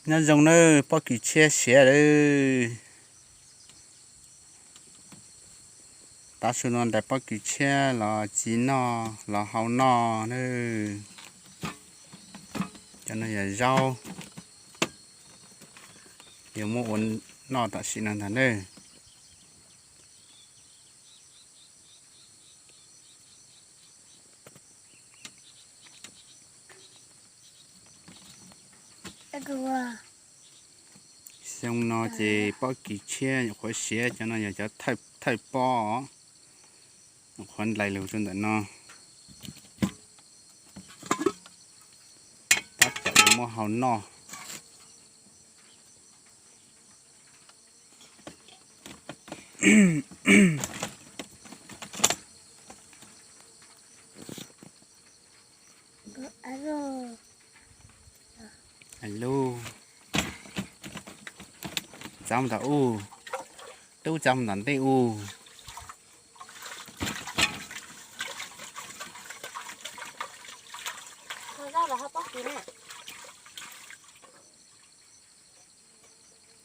Nyob zoo nawb, pob kws tshiab siav lawm. Tav su no ntais pob kws tshiab los txiv noj los hau noj nawb. Cov no yog zaub, yuav muab ua noj tam sim no ntag nawb. Xyoo no ces pob kws tshiab nyuam qhuav siav, cov no yog cov thawj pob, nyuam qhuav ntais lug rau ntawm no. Tab tom yuav muab hau noj. Alo, txav mus tom ub, tub txav mus tom ntej ub.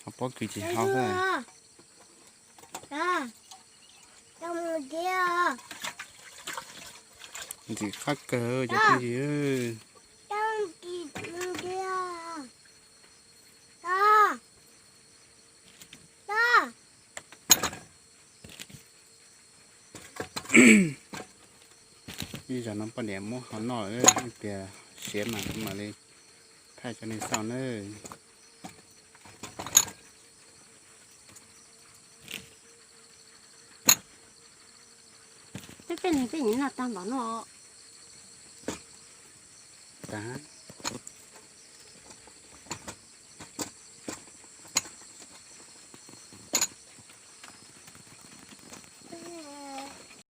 Hau pob kws ces hau xwb. Ntxim qab kawg cov phooj ywg. Ib zaug no poj niam muab hau noj lawm, ib pliag siav mas kuv mam li thaij rau nej xauj nawb. Peb peb leeg peb nyiam noj tag npaum no. Tag.